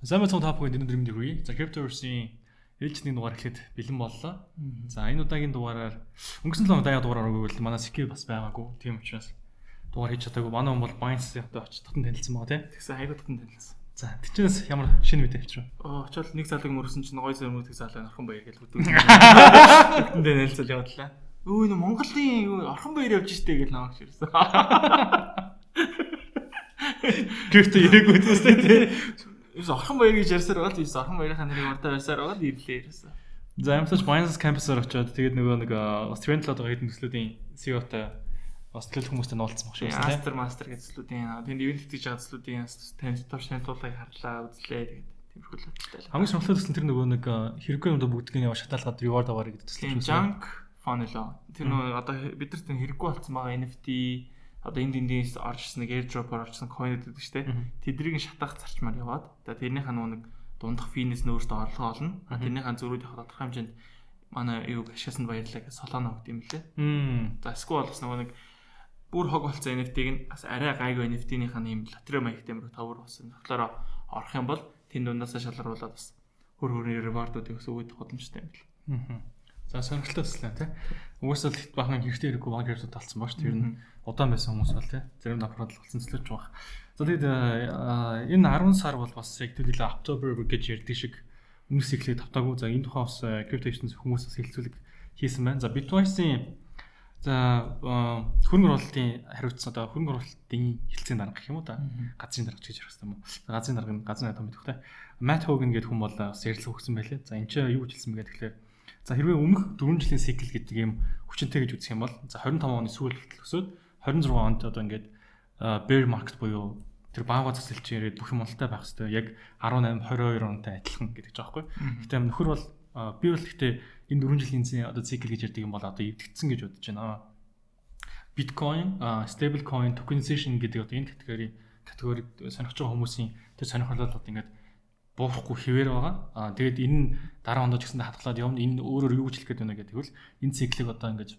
Сайн байцгаана, та бүхэнд энэ өдрийн мэндийг хүргэе. За, Cryptoverse-ийн ээлжний дугаар эхлэхэд бэлэн боллоо. За, энэ удаагийн дугаараар өнгөрсөн 7 удаагийн дугаар ороогүй бол манай Secure бас байгаагүй. Тийм учраас дугаар хийж чадаагүй. Манай хүн бол Binance-тай очиж татан танилцсан байгаа, тийм. Тэгсэн, айгуу татан танилцсан. За, тэгчээс ямар шинэ мэдээ авчирв? Оо, очоод нэг залууг мөрсөн чинь гой зөрмөдөг залуу Орхон Баяр гэж бүдүү. Бүгдэндээ танилцал явууллаа. Өө, энэ Монголын юу Орхон Баяр явж штэ гэж намайг ширсэн. Крипто ирээгүй төстэй, тийм. Ерөөс Орхон Баяр гэж ярьсаар байгаа л ерөөс Орхон Баярынхаа нэрийг урдаа барьсаар байгаа л ирлээ ерөөс. За, амтаж Binance campus-аар очоод тэгээд нөгөө нэг бас тренд лоод байгаа хэдэн төслүүдийн CEO-тай, бас төлөөлөх хүмүүстэй нуулцсан баг шүү дээ. Master Master гэж төслүүдийн тэнд event хийж байгаа төслүүдийн таньж товч танилцуулгыг харлаа, үзлээ, тэгээд тиймэрхүү л бодолтой. Хамгийн сонирхолтой төсөл тэр нөгөө нэг хэрэггүй юмдаа бүгдгийг яваа шатаалгаад reward аваарай гэдэг төсөл шүү. Junk fund лөө. Тэр нөгөө одоо бид нарт хэрэггүй болсон байгаа NFT, одоо энд эндээс орж ирсэн нэг airdrop-оор орчихсон coin гэдэг шүү дээ. Тэднийг шатаах зарчмаар яваад, тэгээ тэрнийхээ нөгөө нэг дундах fee-нээс нь өөртөө орлогоо олно. Тэрнийхээ зөрүүд явах тодорхой хэмжээнд манай юуг ашигласанд баярлалаа гэж Solana өгд юм лээ. За, эсвэл бас нөгөө нэг бүр хог болсон NFT-г нь бас арай гайгүй NFT-нийхаа нэм лотерей маягтай юм руу тавар болсон. Болохоор орох юм бол тэн дундаасаа шалгаруулад бас хөр хөрний reward-уудыг бас өгöd худамжтай юм бэл. За, сонирхолтой төслөө, тий. Угаасаа л бахан хэрэгтэй хэрэггүй баг крипто талцсан баг ш. Тэр нь удаан байсан хүмүүс бол, тий. Зарим давхраад л болсон төслөж байгаа. За, тэгээд энэ 10 сар бол бас яг төдийлөө October гэж ярьдаг шиг өмнөөс эхлээд тавтаагүй. За, энэ тухайн бас крипто ертөнцийн хүмүүс бас хэлцүүлэг хийсэн байна. За, Bitwise-ийн за хөрөнгө оруулалтын хариуцсан, одоо хөрөнгө оруулалтын хэлцээний дарга гэх юм уу да. Газрын дарга гэж ярих хэрэгтэй юм уу? Газрын дарга нь газрын том мэдэх те. Matt Hougan гэдэг хүн бол бас ярилцлага өгсөн байлээ. За, энэ ч юу гэж хэлсэн бэ гэхээр, за, хэрвээ өмнөх 4 жилийн цикл гэдэг юм хүчинтэй гэж үзэх юм бол, за, 25 оны сүүл хүртэл өсөөд 26 онд одоо ингээд bear market буюу тэр баага зах зээл чинь ирээд бүх юм уналтай байх хэвээр, яг 18 22 онтой адилхан гэдэг ч аахгүй. Гэтэ нөхөр бол би бол гэхдээ энэ 4 жилийн одоо цикл гэж ярьдаг юм бол одоо эвдэгдсэн гэж бодож байна. Биткойн, stable coin, tokenization гэдэг одоо энэ категориг сонирхож байгаа хүмүүсийн тэр сонирхолтой одоо ингээд буурахгүй хэвээр байгаа. Аа, тэгээд энэ нь дараа ондоо ч гэсэндээ хадгалаад явна. Энэ өөрөөр юу гэж хэлэх гээд байна гэдэг бол энэ циклийг одоо ингэж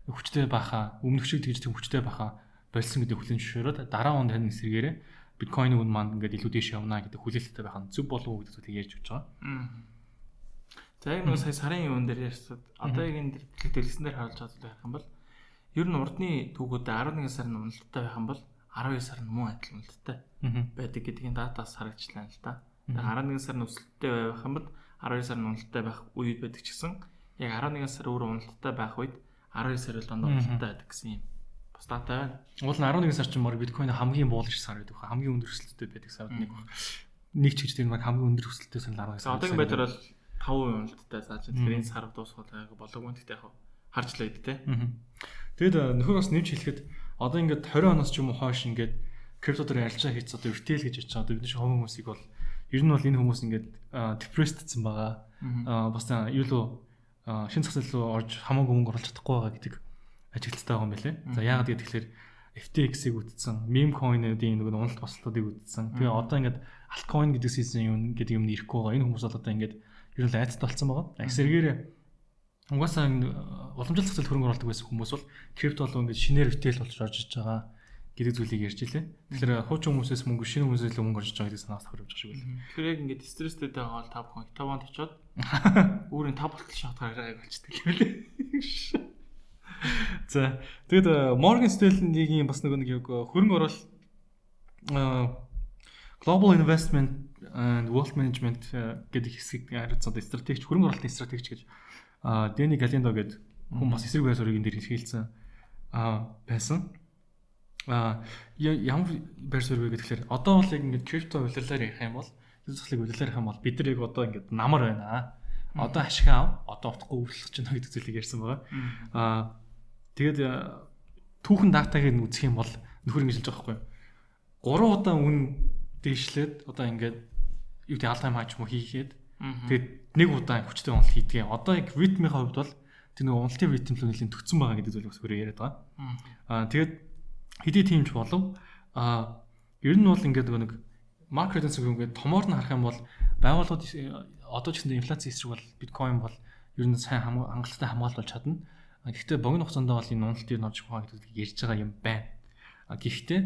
хүчтэй байхаа, өмнөх шиг тэгж тийм хүчтэй байхаа болсон гэдэг хүлээн зөвшөөрөөд дараа онд харин эсрэгээрээ биткойны үн маань ингээд илүү дээш явна гэдэг хүлээлттэй байх нь зөв болов уу гэдэг зүйлийг ярьж өгч байгаа. За, яг нөгөө сая сарын юун дээр ярьсад, одоо яг энэ дэлгэсэн дээр харуулж байгаа зүйл ярих юм бол ер нь урдны түүхүүдээ 11 сар нь уналттай байх юм бол 12 сар нь мөн адил уналттай байдаг гэдгийн датаас харагчлаа л да. 11 сар нь өсөлттэй байх юм бол 12 сар нь уналттай байх үед байдаг ч гэсэн яг 11 сар өөрөө уналттай байх үед 12 сар л дандаа уналттай байдаг гэсэн юм бас дата байна. Уул нь 11 сар чинь мөр биткойн хамгийн буулж сар байдаг. Хамгийн өндөр өсөлттэй байдаг сард нэг баг. Нэг ч гэж тэр нэг хамгийн өндөр өсөлттэй сар 11 сар. Одоогийн байдлаар бол 5% уналттай зааж. Тэгэхээр энэ сар дуусах болоогүй. Гэхдээ яг харж л байд, те. Тэгэд нөхөр бас нэмж хэлэхэд одоо ингээд 20 оноос ч юм уу хойш ингээд крипто дээр арилжаа хийц одоо retail гэж ярьж байгаа. Одоо бидний шиг хүмүүсийг бол ер нь бол энэ хүмүүс ингээд depressed-сэн байгаа. Бас юу л шин зах зээл рүү орж хамаагүй мөнгө оруулах чадахгүй байгаа гэдэг ажиглалтай байгаа юм байна лээ. За, яагаад гэвэл FTX-ийг үтсэн, meme coin-уудын нөгөө уналт бослолтуудыг үтсэн. Тэгээ одоо ингээд altcoin гэдэг season юм гэдэг юм ирэхгүй байгаа. Энэ хүмүүс бол одоо ингээд ер нь айцтай болсон байгаа. Эсэргээрээ угаасаа уламжлалт зах зээл хөрөнгө оруулдаг байсан хүмүүс бол крипто болов ингээд шинээр retail болж орж иж байгаа гэдэг зүйлийг ярьж илээ. Тэгэхээр хуучин хүмүүсээс мөнгө, шинэ хүмүүсээс л мөнгө орж иж байгаа гэдэг санаас тохиромж шиг байлаа. Тэгэхээр яг ингээд стресстэй байгаа бол та бүхэн Таванд очиод өөрийн тав болтол шатгаар арайг болчдөг юм лээ. За, тэгэд Morgan Stanley-гийн бас нөгөө нэг яг хөрөнгө оруулалт, Global Investment and Wealth Management гэдэг хэсгийг хариуцсан одоо стратегч, хөрөнгө оруулалтын стратегч гэж Дэнни Галиндо гэдэг хүн бас эсрэг байр суурийг энэ дээр хэлсэн байсан. Ямар байр суурь вэ гэхээр одоо бол яг ингээд крипто улирлаар ярих юм бол, зах зээлийг улирлаар ярих юм бол бид нар яг одоо ингээд намар байна. Одоо ашиг ав, одоо утгагүй өвлөх чинь гэдэг зүйлийг ярьсан байгаа. Тэгээд түүхэн датаг нь үзэх юм бол нөхөр ингэж хэлж байгаа байхгүй юу? Гурван удаа үн дээшлээд одоо ингээд юу гэдэг all time high ч юм уу хийгээд, тэгээд нэг удаа хүчтэй уналт хийдгээ. Одоо яг ритмийн хувьд бол тэр нэг уналтын ритм л нэлийн төгссөн байгаа гэдэг зүйлийг бас өөрөө яриад байгаа. Тэгээд хэдий тийм ч болов ер нь бол ингээд нэг макро эдийн засаг ингээд томоор нь харах юм бол байгууллагууд одоо ч гэсэн инфляци эсрэг бол биткойн бол ер нь сайн хангалттай хамгаалалт болж чадна. Гэхдээ богино хугацаанд бол энэ уналт ер нь орж байгаа гэдгийг ярьж байгаа юм байна. Гэхдээ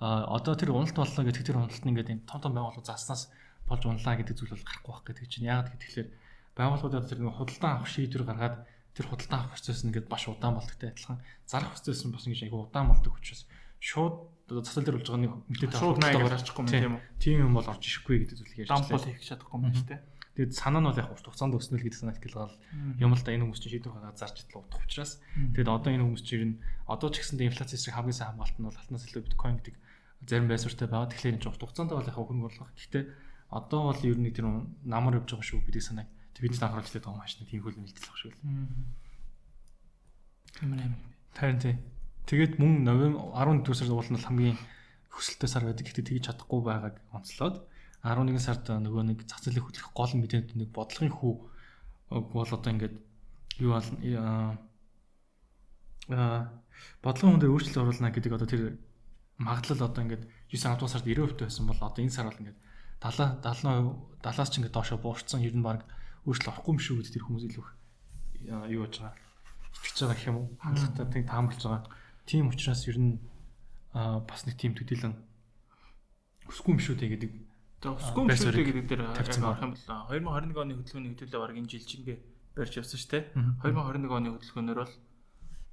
одоо тэр уналт боллоо гэдэг тэр уналт нь ингээд юм том том байгууллага заснаас болж унлаа гэдэг зүйл бол гарахгүй байх гэдэг чинь. Яагаад гэхээр байгууллагууд одоо тэр нэг худалдан авах шийдвэр гаргаад тэр худалдан авах процесс нь ингээд маш удаан болдогтой адилхан зарах процесс нь бас ингэж айгүй удаан болдог учраас шууд одоо зах зээл дээр болж байгаа нэг мэдээтэй шууд 80 гарчихгүй юм, тийм үү? Тийм юм бол орж ирэхгүй гэдэг зүйлийг ярьж байна. Дампуул хийх чадахгүй юм шүү дээ. Тэгээд санаа нь бол яг урт хугацаанд өснө л гэдэг санаа ихтгэл гал юм л да, энэ хүмүүс чинь шийдвэр гаргаад зарж идэл удах учраас. Тэгээд одоо энэ хүмүүс чинь ер нь одоо ч гэсэндээ инфляц эсрэг хамгийн сайн хамгаалт нь бол алтнаас илүү биткойн гэдэг зарим байр суурьтай байгаа. Тэгэхээр энэ чинь урт хугацаанд бол яг хөрөнгө оруулах. Гэхдээ одоо бол ер нь тэр намар явж байгаа шүү гэдэг санааг бид анхааруулж хэлээд байгаа юм ааш нэг тийм хөл мэдээлэх шүү л. Ямар юм. Харин тий. Тэгээд мөн ноём 11 сард уул нь хамгийн хүсэлттэй сар байдаг. Гэхдээ тэгж чадахгүй байгааг онцлоод 11 сард нөгөө нэг зах зээлийг хөдлөх гол мэдээнд нэг бодлогын хүү бол одоо ингээд юу бол бодлогын хүн дээр өөрчлөлт оруулна гэдэг одоо тэр магадлал одоо ингээд 9 10 сард 90% байсан бол одоо энэ сар бол ингээд 70 70% 70-аас ч ингээд доошо буурсан, ер нь баг өөрчлөлт орохгүй юм шүү гэдэг тэр хүмүүс илүү юу яаж байгаа, итгэж байгаа гэх юм уу, хандлагатай тийм таамаглаж байгаа. Тийм учраас ер нь бас нэг тийм төдийлөн өсөхгүй юм шүү дээ гэдэг. За, өсөхгүй юм шүү дээ гэдэг дээр яг орох юм бол 2021 оны хөдөлгөөний хөдөлгөөн баг энэ жилчингээ барьж явсан шүү дээ. 2021 оны хөдөлгөөнөөр бол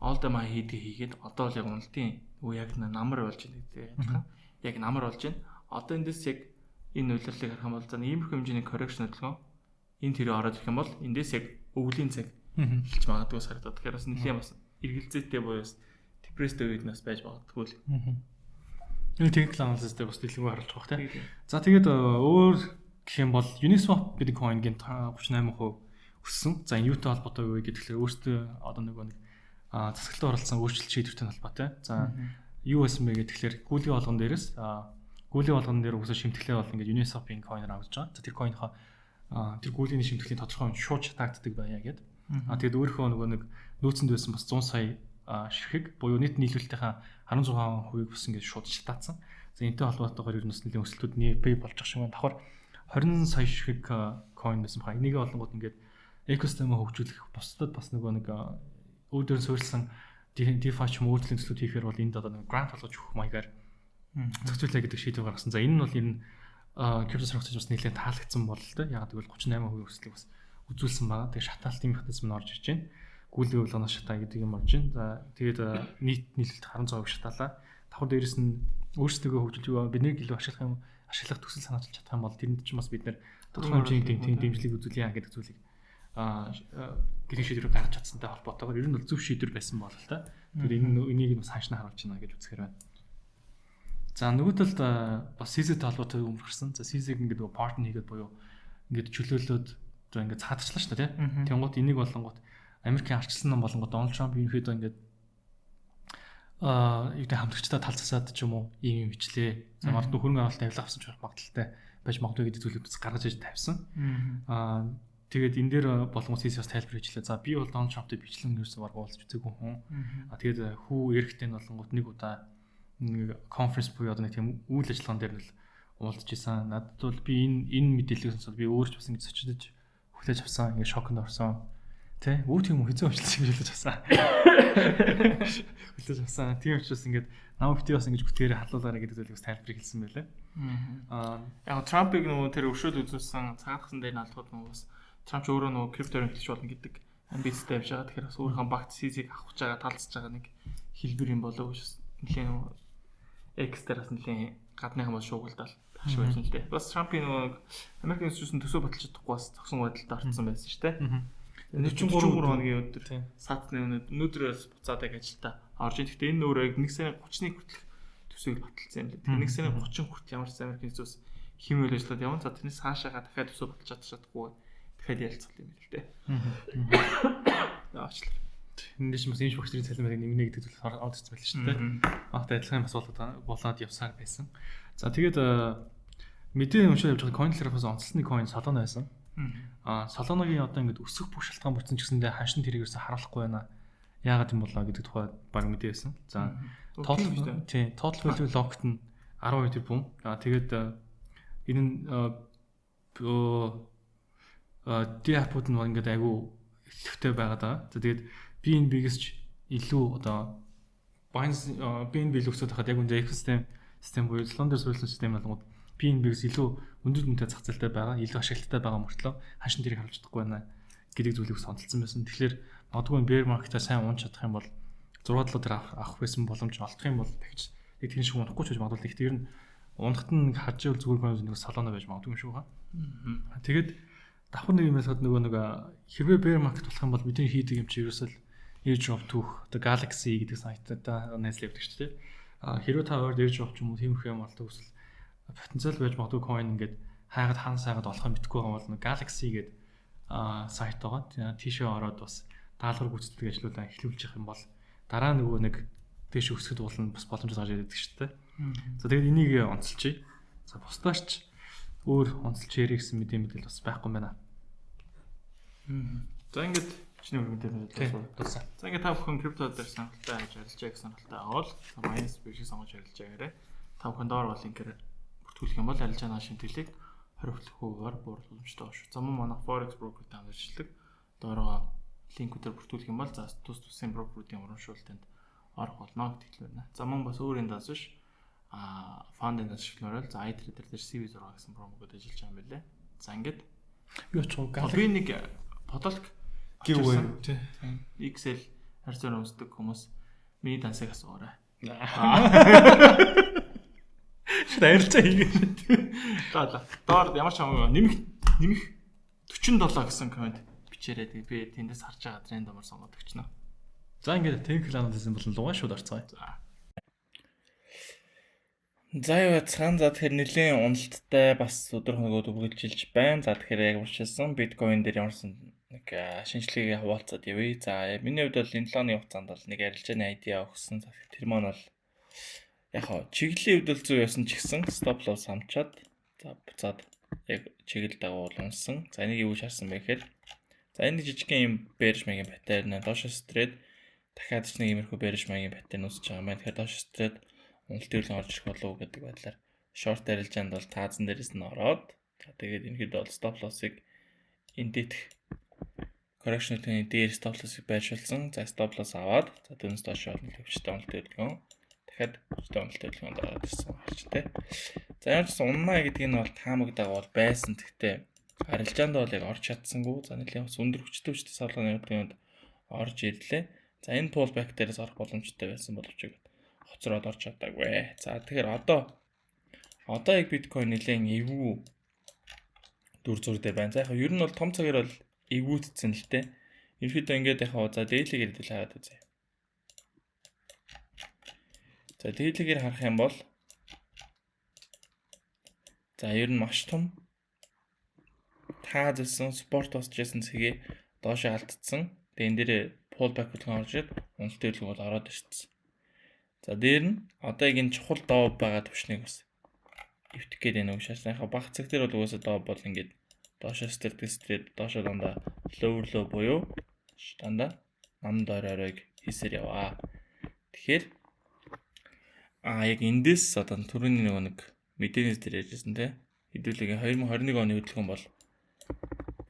all time high хийдэг хийгээд одоо бол яг уналтын үе яг намар болж байна гэдэг адилхан. Яг намар болж байна. Одоо эндээс яг энэ улирлыг харах юм бол за иймэрхүү хэмжээний correction хөдөлгөөн энэ тэрэ ороод ирэх юм бол эндээс яг өвлийн цаг эхэлж магадгүй санагдаад. Тэгэхээр бас нэлийн бас эргэлзээтэй буюу бас депресстэй үед нь бас байж магадгүй л. Энэ technical analysis дээр бас дэлгэнгүй харуулж байгаа тийм. За, тэгээд өөр гэх юм бол Uniswap гэдэг coin-гийн 38% өссөн. За, энэ юутай холбоотой вэ гэхээр өөртөө одоо нөгөө нэг засаглалд оролцсон өөрчлөлт шийдвэртэй холбоотой. За, юу байсан бэ гэхээр гүйлгээ болгон дээрээс гүйлгээ болгон дээр угсаа шимтгэлээ бол ингээд Uniswap-ийн coin-оор авч байгаа. За, тэр coin-ийнхоо тэр гүйлгээний шимтгэлийн тодорхой хэмжээ шууд шатаагддаг байя гэдэг. Тэгээд өөрийнхөө нөгөө нэг нөөцөнд байсан бас 100 сая ширхэг буюу нийт нийлүүлэлтийнхаа 16%-ийг бас ингээд шууд шатаацсан. За, энэтэй холбоотойгоор ер нь бас нэлийн өсөлтүүд бий болж байгаа шиг байна. Давхар 20 сая ширхэг coin байсан баха. Энийг олонгууд ингээд экосистемээ хөгжүүлэх, бусдад бас нөгөө нэг өөр дөр суурилсан DeFi ч юм уу өөрчлөлт төслүүд хийхээр бол энд одоо нэг грант олгож өгөх маягаар зохицуулъя гэдэг шийдвэр гаргасан. За, энэ нь бол ер нь крипто сонирхогчдод бас нэлээд таалагдсан болол тоо. Яг гэвэл 38% өсөлтийг бас үзүүлсэн байгаа. Тэгээ шатаалтын механизм нь орж ирж байна. Гүйлгээ болгоноос шатаа гэдэг юм орж байна. За, тэгээд нийт нийлэлт 16% шатаалаа. Давхар дээрэс нь өөрсдөө хөгжүүлж юу биднийг илүү ашиглах юм, ашиглах төсөл санаачилж чадах юм бол тэрэнд ч бас бид нэр тодорхой хэмжээний тийм дэмжлэг үзүүлье гэдэг зүйлийг гэдэг шийдвэр гаргаж чадсантай холбоотойгоор ер нь бол зөв шийдвэр байсан бол л та. Тэгэхээр энэ энийг бас хаашна харуулж байна гэж үзэхээр байна. За, нөгөө талд бас CZ-тэй холбоотой өмнө гарсан. За, CZ-г ингээд нөгөө pardon хийгээд буюу ингээд чөлөөлөөд одоо ингээд цаатарчлаа шүү дээ, тийм. Тэнгуут энийг болонгууд Америкийн арчилсан ном болонгууд Дональд Трамп ерөнхийдөө ингээд юу гэдэг хамтрагчдаа тал засаад ч юм уу ийм юм ичлээ. За, магадгүй хөрөнгө оруулалт авилга авсан ч байх магадлалтай байж магадгүй гэдэг зүйлийг бас гаргаж иж тавьсан. Тэгээд энэ дээр болгон CZ бас тайлбар хийжлээ. За, би бол Дональд Трамптай бичлэн ерөөсөө баг уулзч үзээгүй хүн. Тэгээд хүү Эриктэй нь болонгууд нэг удаа нэг конференц буюу одоо нэг тийм үйл ажиллагаан дээр л уулзч исэн. Надад бол би энэ мэдээллийг сонсоод би өөрөө ч бас ингэж сочдож хүлээж авсан. Ингээ шоконд орсон. Тэ? Өө, тийм үү, хэзээ уучлах гэж хүлээж авсан. Хүлээж авсан. Тийм учраас ингээд намайг бити бас ингэж бүтгээрээ халуулаарай гэдэг зүйлийг бас тайлбарыг хэлсэн байлээ. Яг Трампыг нөгөө тэр өршөөл үзүүлсэн цагаатсан дээр нь алхаад нөгөө бас Трамп ч өөрөө нөгөө криптоор эхэлж болно гэдэг амбицтай явж байгаа. Тэгэхээр бас өөрийнхөө багт CZ-г авах гэж байгаа, талцж байгаа нэг хэлбэр юм болов уу гэж нэлийн нөгөө X дээр бас нэлийн гадныхан бол шуугуулдаал байх шиг байсан л дээ. Бас Трампын нөгөө Америкийн нэгдсэн төсөө баталж чадахгүй бас зогсон байдалд орцсон байсан шүү дээ. 43 хоногийн өдөр саатны өнөөдрөөс буцаад яг ажилдаа орж ин. Гэхдээ энэ өөрөө яг 1 сарын 30-ны хүртэлх төсөөг баталсан юм лээ. Тэгэхээр 1 сарын 30 хүртэл ямар ч Америкийн нэгдсэн улс хэм үйл ажиллагаад явна. За, тэрнээс цаашаага дахиад төсөө баталж чадахгүй дахиад ярилцах юм л дээ. Аачлаа. Энд чинь бас ийм багш нарын цалин байг нэмнэ гэдэг зүйл орж ирсэн байл шүү дээ. Магадгүй адилхан юм асуулт болоод явсаар байсан. За, тэгээд мэдээ уншаад явж байгаа Cointelegraph-аас онцлсны coin Solana байсан. Solana-гийн одоо ингээд өсөх бүх шалтгаан бүрдсэн ч гэсэндээ ханшин тэрийг ерөөсө харуулахгүй байна. Яагаад юм болоо гэдэг тухай баг мэдээ байсан. За, total, тий, total value locked нь 12 тэрбум. Тэгээд энэ нь DApp-ууд нь ингээд айгүй ихэвтэй байгаад байгаа. За, тэгээд BNB-гээс ч илүү одоо Binance BNB л өсөд байхад яг үндэ экосистем систем буюу Solana дээр суурилсан систем болгоод BNB-гээс илүү өндөр үнэтэй зах зээлтэй байгаа, илүү ашиглалттай байгаа мөртлөө ханшин тэрийг харуулж чадахгүй байна гэдэг зүйлийг сонсолцсон байсан. Тэгэхээр магадгүй bear market-а сайн унж чадах юм бол 6 7 дээр авах байсан боломж олдох юм бол дахиж яг тэр шиг унахгүй ч гэж магадгүй. Гэхдээ ер нь унахт нь нэг харж ивэл зүгээр coin нэг Solana байж магадгүй юм шиг байгаа. Тэгээд давхар нэг юм ярихад нөгөө нэг хэрвээ bear market болох юм бол бидний хийдэг юм чи ерөөсөл airdrop түүх одоо Galaxy гэдэг сайтаа найзлаа явдаг шүү дээ. А хэрвээ та ойр airdrop ч юм уу тиймэрхүү юм олдог эсвэл потенциал байж магадгүй coin ингээд хайгаад хан сайгаад олохоо мэдэхгүй байгаа бол Galaxy гэдэг сайт байгаа. Тийшээ ороод бас даалгавар гүйцэтгэх ажлуудаа эхлүүлж явах юм бол дараа нөгөө нэг дээш өсөхөд уулна бас боломж гарч ирдэг шүү дээ. За, тэгээд энийг онцолчихъя. За, бусдаарч өөр онцолж ярих гэсэн мэдээлэл бас байхгүй юм байна. За, ингээд чиний өргөн дээр мэдээлэл дууссан. За, ингээд та бүхэн крипто дээр сонирхолтой хайж арилжаа гэсэн сонирхолтой авал Binance биржийг сонгож арилжаа гээрэй. Та бүхэн доор бол линкээр бүртгүүлэх юм бол арилжааны шимтгэлийг 20 хувиар бууруулах боломжтой шүү. За, мөн манай Forex broker-тай хамт ажилладаг. Доороо линкүүдээр бүртгүүлэх юм бол за тус тусын брокеруудын урамшуултанд орох болно гэдэгт байна. За, мөн бас өөр энэ данс биш фандын данс шилмээр за iTrader дээр CV6 гэсэн промо код ажиллаж байгаа юм билээ. За, ингээд юу ч би нэг подолк giveaway тий. XL харьцаар өмсдөг хүмүүс миний дансыг асуугаарай. Шууд арилжаа хийгээ. За за. Доор ямар ч хамаагүй нэмэх 47 гэсэн комент бичээрэй. Тэгээ би тэндээс харж байгаа тренд амар сонгоод өгчнө. За, ингээд technical analysis болон лугаа шууд орцгоё. За. За, юу яцхан, за, тэгэхээр нэлийн уналттай бас өдөр хоногод үргэлжилж байна. За, тэгэхээр яг урьдчилсан биткойн дээр ямарсан нэг шинжилгээгээ хуваалцаад явъя. За, миний хувьд бол энэ 7 хоногийн хугацаанд бол нэг арилжааны idea өгсөн. За, тэр маань бол яг хоо чиглэлийн хувьд бол зөв явсан ч гэсэн stop loss хамчаад, за, буцаад яг чиглэл дагуу унсан. За, энийг юу шаарсан бэ гэхээр, за, энэ жижигхэн юм bearish маягийн pattern доош сэтрээд дахиад ч нэг иймэрхүү bearish маягийн pattern үүсэж байгаа юм байна. Тэгэхээр доош сэтрээд уналт хөдөлгөөн орж ирэх болов уу гэдэг байдлаар short арилжаанд бол таазан дээрээс нь ороод, за, тэгээд ерөнхийдөө бол stop loss-ыг энэ дэх correction-ийн дээр stop loss-ыг байршуулсан. За, stop loss аваад, за, түүнээс доош бол хөвчтэй уналт хөдөлгөөн дахиад хүчтэй уналт хөдөлгөөнд ороод ирсэн харж тэ. За, ямар ч гэсэн уннаа гэдгийг нь бол таамаг дагуул байсан. Гэхдээ арилжаанд бол яг орж чадсангүй. За, нэлийн бас өндөр хүчтэй хүчтэй савлагын хөдөлгөөнд орж ирлээ. За, энэ pullback дээрээс орох боломжтой байсан боловч хоцроод орж чадаагүй. За, тэгэхээр одоо яг биткойн нэлээд эвгүй дүр зур дээр байна. За, яг ер нь бол том цагаар бол эвгүүтсэн л дээ. Ерөнхийдөө ингээд яг за daily-гээр хэдүүл хараад үзье. За, daily-гээр харах юм бол, за, ер нь маш том таазсан support босч байсан цэгээ доошоо алдсан. Тэгээ энэ дээр pullback хөдөлгөөн орж ирээд уналт хөдөлгөөн бол ороод ирсэн. За, дээр нь одоо яг энэ чухал доо байгаа төвшнийг бас эвдэх гээд байна уу шаардсан. Яг бага цаг дээр бол угаасаа доо бол ингээд доошоо сэтэрдэг, сэтрээд доошоо дандаа lower low буюу дандаа нам доор оройг хийсээр яваа. Тэгэхээр яг эндээс одоо түрүүний нөгөө нэг мэдээнээс дээр ярьжсэн те. Хэдүүлээгийн 2021 оны хөдөлгөөн бол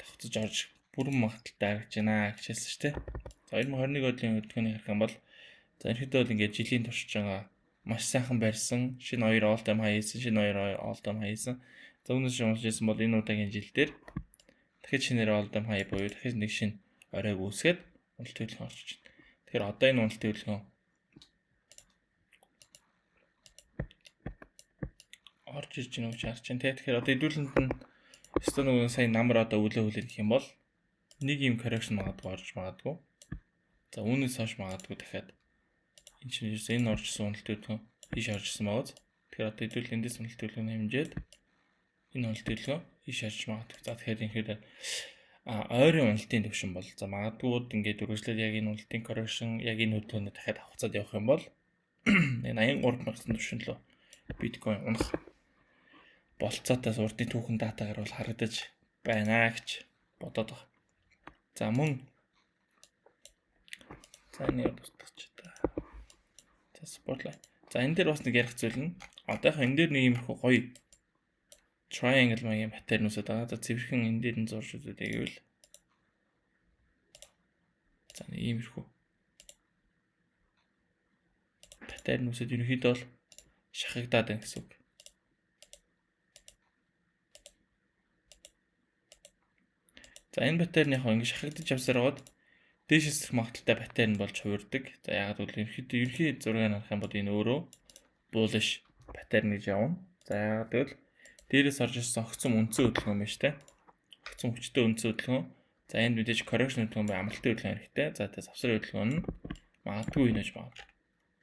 давхцаж орж бүрэн магадлалтай харагдаж байна гэж хэлсэн шүү дээ. За, 2021 оны хөдөлгөөнийг харах юм бол, за, ерөнхийдөө бол ингээд жилийн туршиж байгаа маш сайхан барьсан. Шинэ хоёр all time high хийсэн, шинэ хоёр all time high хийсэн. За, үүнээс уншижсэн бол энэ удаагийн жил дээр дахиж шинээр all time high буюу дахиж нэг шинэ оройг үүсгээд уналт хөдөлгөөн орж байна. Тэгэхээр одоо энэ уналт хөдөлгөөн орж ирж байна гэж харж байна. Тэгэхээр одоо хэдүүлэнд нь өстө нөгөө сая намар одоо үлээ хүлээх гэх юм бол нэг юм correction магадгүй орж магадгүй. За, үүнээс хойш магадгүй дахиад энэ чинь ерөөсөө энэ оржсон уналт хөдөлгөөн ийш оржсон байгаа. Тэгэхээр одоо хэдүүл эндээс уналт хөдөлгөөн хэмжээд энэ уналт хөдөлгөөн ийш орж магадгүй. За, тэгэхээр инхээр ойрын уналтын төвшин бол, за, магадгүй ингээд үргэлжлээд яг энэ уналтын correction яг энэ хөдөлгөөнөд дахиад авахцаад явах юм бол 83 мянган төвшин лөө биткойн унах болцоотойс урдын түүхэн датагаар бол харагдаж байна гэж бодоод байгаа. За, мөн, за, энийг устгах та. За, support line. За, энэ дээр бас нэг ярих зүйл нь одоохоо энэ дээр нэг иймэрхүү гоё triangle маягийн pattern үүсээд байгаа. За, цэвэрхэн энэ дээр нь зурж үзүүлээ гэвэл, за, нэг иймэрхүү pattern үүсээд ерөнхийдөө бол шахагдаад байна гэсэн үг. За, энэ pattern яг ингэ шахагдаж явсаар байгаад дээшээс магадлалтай pattern болж хувирдаг. За, яагаад гэвэл ерөнхийдөө ерөнхий зургийг харах юм бол энэ өөрөө bullish pattern гэж явна. За, яагаад гэвэл дээрээс орж ирсэн огцом үндсэн хөдөлгөөн байна шүү дээ. Огцом хүчтэй үндсэн хөдөлгөөн. За, энд мэдээж correction хөдөлгөөн бай, амралтын хөдөлгөөн хэрэгтэй. За, тэгээ завсрын хөдөлгөөн нь магадгүй энэ гэж магадгүй.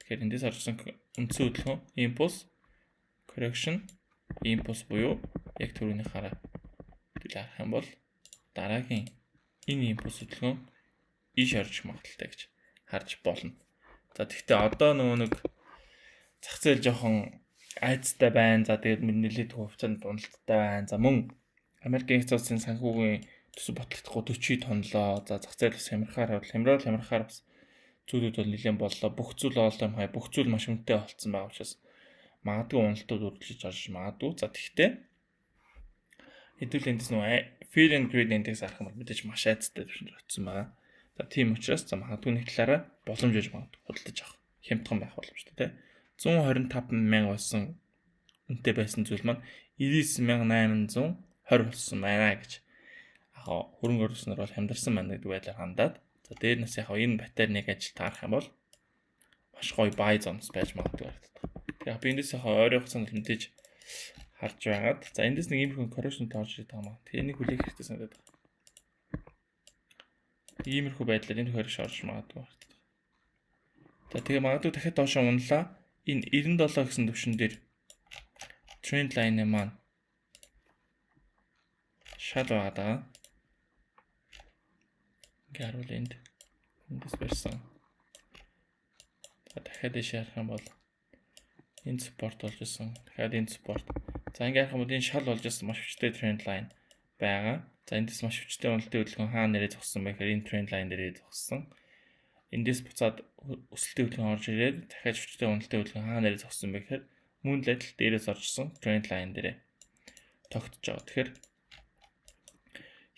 Тэгэхээр эндээс орж ирсэн үндсэн хөдөлгөөн impulse, correction, impulse буюу яг түрүүний хараа тэгэл харах юм бол дараагийн энэ импульс хөдөлгөөн ийш орж магадлалтай гэж харж болно. За, тэгвэл одоо нөгөө нэг зах зээл жоохон айцтай байна. За, тэгээд нэлээд хувьцаанд уналттай байна. За, мөн Америкийн нэгдсэн улсын санхүүгийн төсөв батлагдахгүй 40 тонлоо. За, зах зээл бас хямрахаар хямрал хямрахаар бас зүйлүүд бол нэлээд боллоо. Бүх зүйл all time high, бүх зүйл маш үнэтэй болцсон байгаа учраас магадгүй уналтууд үргэлжлэж орж магадгүй. За, тэгвэл хэдүүл эндээс нөгөө Fear and Greed Index харах юм бол мэдээж маш айцтай төвшөнд очсон байгаа. За, тийм учраас за магадгүй нэг талаараа боломж гэж магадгүй худалдаж авах хямдхан байх боломжтой, тий. 125 мянга болсон үнэтэй байсан зүйл маань 99,820 болсон байна гэж яг хөрөнгө оруулснаар бол хямдарсан байна гэдэг байдлаар хандаад, за, дээр нас яг энэ pattern ыг ажил таарах юм бол маш гоё buy zones байж магадгүй харагддаг. Тэгээ би эндээс яг ойрын хугацаанд мэдээж харж байгаад, за, эндээс нэг иймэрхүү correction орж ирээд байгаа маа. Тэгээ энийг хүлээх хэрэгтэй санагдаад байна. Иймэрхүү байдлаар энэ correction орж магадгүй харагддаг. За, тэгээ магадгүй дахиад доошоо унлаа. Энэ 97 гэсэн төвшин дээр trend line маань шал байгаа даа. Ингээ харуул энд эндээс барьсан. За, дахиад дэше харах юм бол энэ support болж исэн. Дахиад энэ support. За, ингээ харах юм бол энэ шал болж исэн маш хүчтэй trend line байгаа. За, эндээс маш хүчтэй уналтын хөдөлгөөн хаана нэрээ зогссон бэ гэхээр энэ trend line дээрээ зогссон. Эндээс буцаад өсөлтийн хөдөлгөөн орж ирээд дахиад хүчтэй уналтын хөдөлгөөн хаана нэрээ зогссон бэ гэхээр мөн л адил дээрээс оржсэн trend line дээрээ тогтож байгаа. Тэгэхээр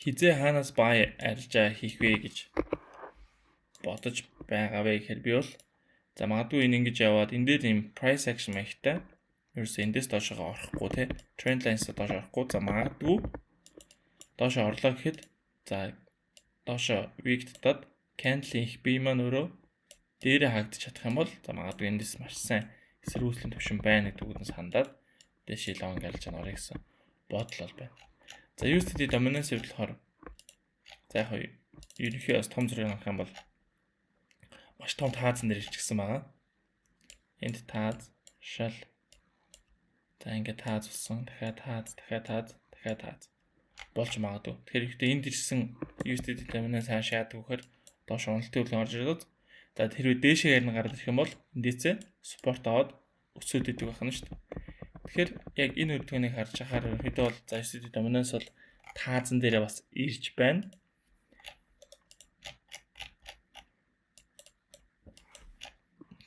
хизээ хаанаас buy арилжаа хийх вэ гэж бодож байгаа вэ гэхээр би бол за магадгүй энэ ингэж яваад энэ дээр ийм price action маягтай ерөөсөө эндээс доошоо орохгүй, те, trend lines доош орохгүй. За, магадгүй доошоо орлоо гэхэд, за, доошоо wick татаад candle-ийн их бие маань өөрөө дээрээ хаагдчих чадах юм бол, за, магадгүй эндээс маш сайн эсэргүүцлийн төвшин байна гэдэг үгнээс хандаад дээшээ long арилжаа орё гэсэн бодол бол байна. За, USDT dominance хэв болохоор, за, яг ерөнхий бас том зэрэг харах юм бол маш том таазан дээр ирчихсэн байгаа. Энд тааз, шал. За, ингээд тааз болсон. Дахиад тааз, дахиад тааз, дахиад тааз болж магадгүй. Тэгэхээр ихтэй энд ирсэн USDT dominance хааш яадаг вэхээр доош уналтын хөдөлгөөн орж ирээд, за, тэрвээ дээшээ ярина гараад ирэх юм бол эндээсээ support аваад өсөөд идэг байх нь шүү дээ. Тэгэхээр яг энэ хөдөлгөөнийг харж байхаар ерөнхийдөө бол, за, USDT dominance бол таазан дээрээ бас ирж байна.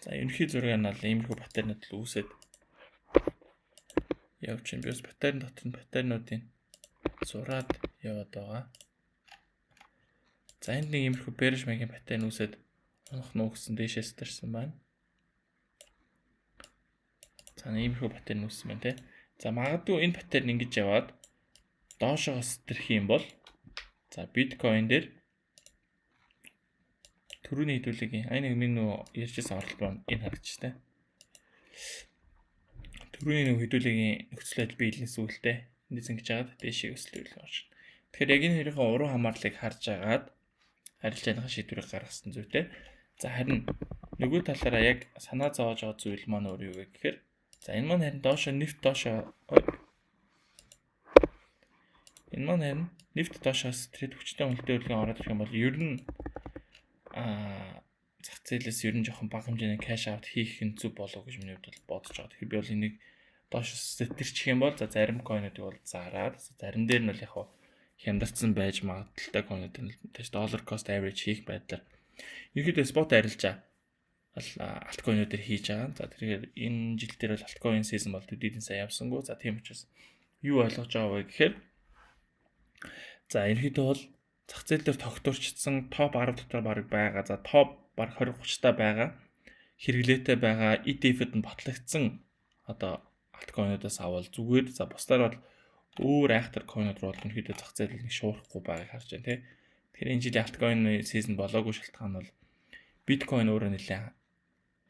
За, ерөнхий зураг нь бол иймэрхүү pattern ууд л үүсээд явж байна. Би бас pattern дотор нь pattern уудыг зураад яваад байгаа. За, энд нэг иймэрхүү bearish маягийн pattern үүсээд унах нуу гэсэн дээшээ сэтэрсэн байна. За, нэг иймэрхүү pattern үүссэн байна, те. За, магадгүй энэ pattern ингэж яваад доошоо сэтрэх юм бол, за, биткойн дээр түрүүний хэдүүлэгийн ай нэг миний нөө ярьжсэн оролт маань энэ харагдчих, те. Түрүүний нэг хэдүүлэгийн нөхцөл байдал биелийн сүлтэй эндээс ингэж жагаад дээшээ өсөлт үйл орж. Тэгэхээр яг энэ хоёрын уран хамаарлыг харж агаад арилжааныхаа шийдвэрийг гаргасан зүйтэй. За, харин нөгөө талаараа яг санаа зовоож байгаа зүйл маань өөр юу вэ гэхээр, за, энэ маань харин доошо нэвт доошо энэ маань харин нэвт доошоо сэтрээд хүчтэй уналтын хөдөлгөөн ороод ирэх юм бол ер нь зах зээлээс ер нь жоохон бага хэмжээний cash out хийх нь зөв болов гэж миний хувьд бол бодож байгаа. Тэгэхээр би бол энийг доош сэтэрчих юм бол, за, зарим coin уудыг бол зараад, зарим дээр нь бол яг хямдарсан байж магадлалтай coin ууд нь тэгж dollar cost average хийх байдлаар ерөнхийдөө spot арилжаа бол altcoin уудаар хийж байгаа. За, тэгэхээр энэ жил дээр бол altcoin season бол төдийлөн сайн явсангүй. За, тийм учраас юу ойлгож байгаа вэ гэхээр, за, ерөнхийдөө бол зах зээл дээр тогтворчдсан топ 10 дотор баг байгаа. За, топ баг 20 30 та байгаа. Хэрэглээтэй байгаа ETF-д нь батлагдсан одоо altcoin уудаас авал зүгээр. За, бусдаар бол Өөр айхтар coin-ууд руу бол ерөнхийдөө зах зээл нэг шуурахгүй байгааг харж байна тий. Тэгэхээр энэ жилийн altcoin season болоогүй шалтгаан бол биткойн өөрөө нэлээд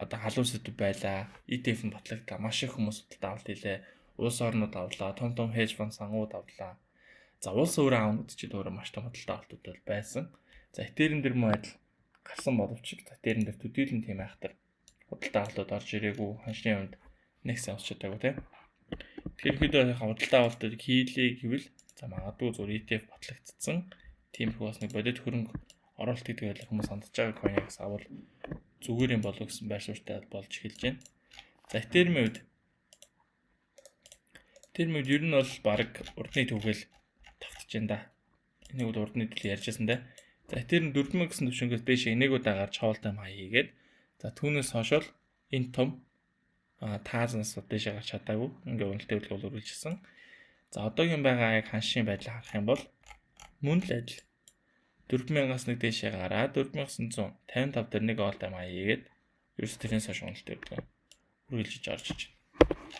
одоо халуун сэдэв байлаа. ETF нь батлагдлаа. Маш их хүмүүс худалдаа авалт хийлээ. Улс орнууд авлаа. Том том hedge fund сангууд авлаа. За, улс өөрөө аавна гэдэг чинь өөрөө маш том худалдаа авалтууд бол байсан. За, Ethereum дээр мөн адил гарсан боловч за, Ethereum дээр төдийлөн тийм айхтар худалдаа авалтууд орж ирээгүй. Ханшны хувьд нэг сайн өсч чадаагүй тийм. Тэгэхээр ихэд худалдаа авалтыг хийлээ гэвэл за, магадгүй зөв ETF батлагдсан. Тиймэрхүү бас нэг бодит хөрөнгө оруулалт гэдэг байдлаар хүмүүс хандж байгаа coin-ыг авал зүгээр юм болов гэсэн байр суурьтай болж эхэлж байна. За, Ethereum-ийн хувьд ер нь бол баг урдны түүхэл тавтаж байна да. Энийг бол урдны төлөв ярьжсэн дээ. За, Ethereum 4000 гэсэн түвшингээс дээш энийг удаа гарч all time high хийгээд, за, түүнээс хойш бол энэ том таазнаас дээшээ гарч чадаагүй. Ингээ уналтын хөдөлгөөн бол үргэлжилсэн. За, одоогийн байгаа яг ханшийн байдлаа харах юм бол мөн л адил 4000-аас нэг дээшээ гараад 4955 дээр нэг all time high хийгээд, ерөөс тэрнээс хойш уналтын хөдөлгөөн үргэлжиж орж иж байна.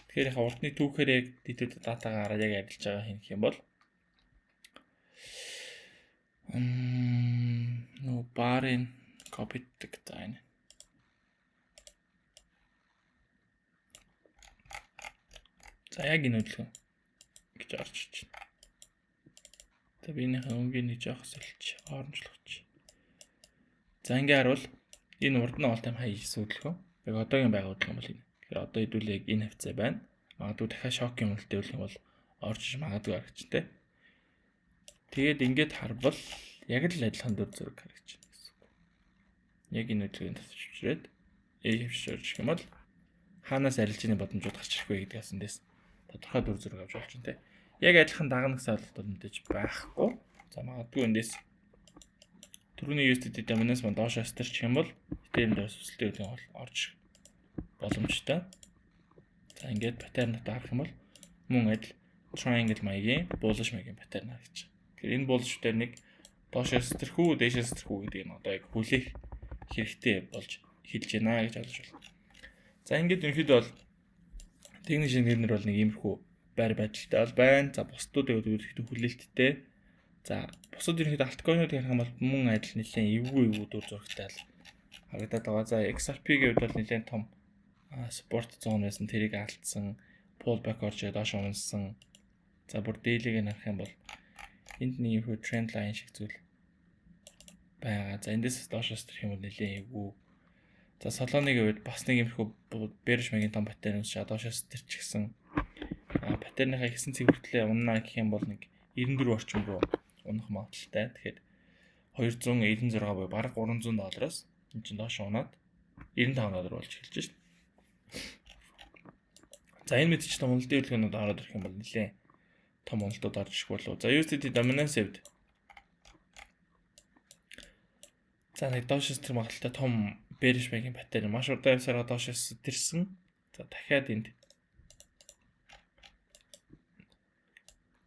Тэгэхээр яг урдны түүхээр яг дэтэд датагаа хараад яг арилж байгаа хийнх юм бол нөө барын copy-дэг, за, энэ. За, яг энэ хөдөлгөөн гэж орж иж байна. За, би энийхээ өнгийг нэг жоох сольж оромжлогч. За, ингээ харуул энэ урд нь all time high хийсэн хөдөлгөөн. Яг одоогийн байгаа хөдөлгөөн бол энэ. Тэгэхээр одоо хэдүүлээ яг энэ хавцаа байна. Магадгүй дахиад шокийн уналт байвал юм бол орж иж магадгүй харагч тэ. Тэгээд ингээд харвал яг л адилхан дүр зураг харагч байна гэсэн үг. Яг энэ хөдөлгөөний тасвчрээд A хөвшиж орж ирэх юм бол хаанаас арилжааны боломжууд гарч ирэх вэ гэдгийг эндээс тодорхой дүр зураг авч болж байна те. Яг адилхан дагна гэсэн ойлголт бол мэдээж байхгүй. За, магадгүй эндээс түрүүний USDT dominance маань доош өсөрчих юм бол Ethereum дээр өсөлтийн хөдөлгөөн бол орж боломжтой. За, ингээд pattern дотор харах юм бол мөн адил triangle маягийн, bullish маягийн pattern харагдаж байна. Тэгэхээр энэ bullish дээр нэг доош өсөрөх үү, дээш өсөрөх үү гэдэг нь одоо яг хүлээх хэрэгтэй болж эхэлж байна гэж ойлгож байна. За, ингээд ерөнхийдөө бол техник шинжилгээнэр бол нэг иймэрхүү байр байдалтай бол байна. За, бусдуудыг ерөнхийдөө хүлээлттэй. За, бусад ерөнхийдөө altcoin-ууд ярих юм бол мөн адил нэлээд эвгүй эвгүй дүр зурагтай л харагдаад байгаа. За, XRP-ийн хувьд бол нэлээд том support zone байсан. Тэрийг алдсан, pullback орж доош унсан. За, бүр daily-г нь харах юм бол энд нэг иймэрхүү trend line шиг зүйл байгаа. За, эндээс доош өсөх юм бол нэлээд эвгүй. За, Solana-гийн хувьд бас нэг иймэрхүү bearish маягийн том pattern үүсч доош өсөрчихсэн. Pattern-ыхаа ихсэн цэг хүртлээ унана гэх юм бол нэг 94 орчим руу унах магадлалтай. Тэгэхээр 296 буюу бараг 300 доллароос энэ чинь доош унаад 95 доллар болж эхэлж шин. За, энэ мэт ч том уналтын хөдөлгөөнүүд ороод ирэх юм бол нэлээд том уналтууд орж ирэх болов. За, USDT dominance хувьд за, нэг доош өсөх магадлалтай том bearish маягийн pattern маш удаан явсараа доош өсөрсөн. За, дахиад энд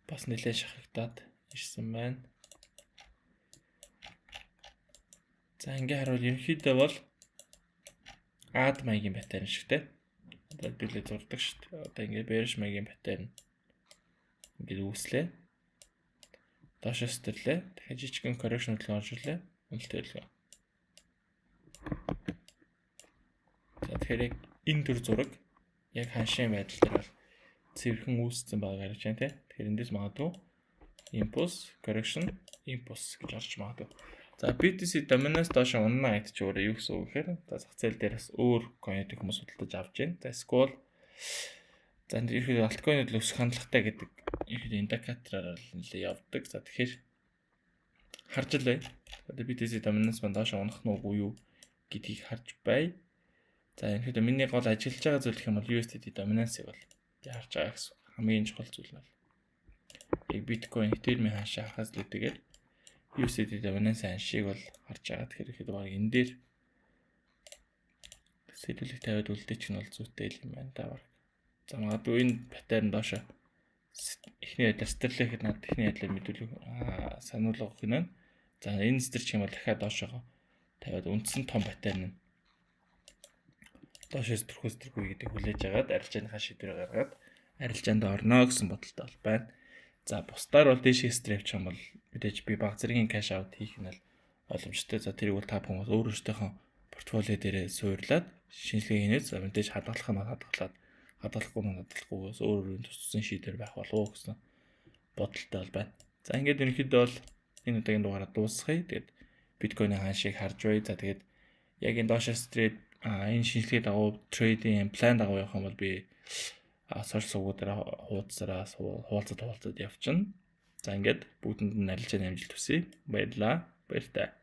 бас нэлээд шахагдаад ирсэн байна. За, ингээ харуул ерөнхийдөө бол ад маягийн pattern шиг те. Одоо билээ зурдаг шүү дээ. Одоо ингээ bearish маягийн pattern ингээд үүслээ. Доош өстөрлөө. Дахиад жижигхэн correction хөдөлгөөн орж ирлээ. Уналт хөдөлгөөн. За, тэгэхээр яг энэ төр зураг яг ханшийн байдал дээр бол цэвэрхэн үүссэн байгаа гарч байна те. Тэгэхээр эндээс магадгүй impulse, correction, impulse гэж орж магадгүй. За, BTC dominance доош унана гэдэг чинь өөрөө юу гэсэн үг гэхээр за, зах зээл дээр бас өөр coin-ыг хүмүүс худалдаж авч байна. За, эсвэл за, ерөнхийдөө altcoin-ууд л өсөх хандлагатай гэдэг ерөнхийдөө индикатороор л нэлээ явдаг. За, тэгэхээр харж л бай. Одоо BTC dominance маань доош унах нь үгүй юу гэдгийг харж бай. За, ерөнхийдөө миний гол ажиллаж байгаа зүйл гэх юм бол USDT dominance-ыг бол би харж байгаа гэсэн. Хамгийн чухал зүйл нь бол яг биткойн, Ethereum ханшаа харахаас илүүтэйгээр USDT dominance ханшийг бол харж байгаа. Тэгэхээр ихэд баг энэ дээр сэтэлэг тавиад үлдээчих нь бол зүйтэй юм байна да баг. За, магадгүй энэ pattern доошо эхний байдлаар сэтэрлэхэд надад эхний байдлаар мэдүүлэх сануулга өгөх нь. За, энэ сэтэрч юм бол дахиад доошоо тавиад үндсэн том pattern нь доош сэтрэх сэтргүй гэдэг хүлээж агаад арилжааныхаа шийдвэр гаргаад арилжаанд орно гэсэн бодолтой бол байна. За, бусдаар бол дээшээ сэтрээд явчих юм бол мэдээж би баг зэргийн cash out хийх нь бол боломжтой. За, тэрийг бол та бүхэн бас өөр өөртөөхөө портфолио дээрээ суурлаад шинжилгээ хийнэ. За, мэдээж хадгалах нь хадгалаад, хадгалахгүй нь хадгалахгүйгээс өөр өөрийн тус тусын шийдвэр байх болов уу гэсэн бодолтой бол байна. За, ингээд ерөнхийдөө бол энэ удаагийн дугаараа дуусгая. Тэгээд биткойны ханшийг харж бай. За, тэгээд яг энэ доошоо сэтрээд энэ шинжилгээ дагуу, trading plan дагуу явах юм бол би social сувгуудаараа хуудасаараа хуваалцаад хуваалцаад явчихна. За, ингээд бүгдэнд нь арилжааны амжилт хүсье. Баярлалаа. Баяртай.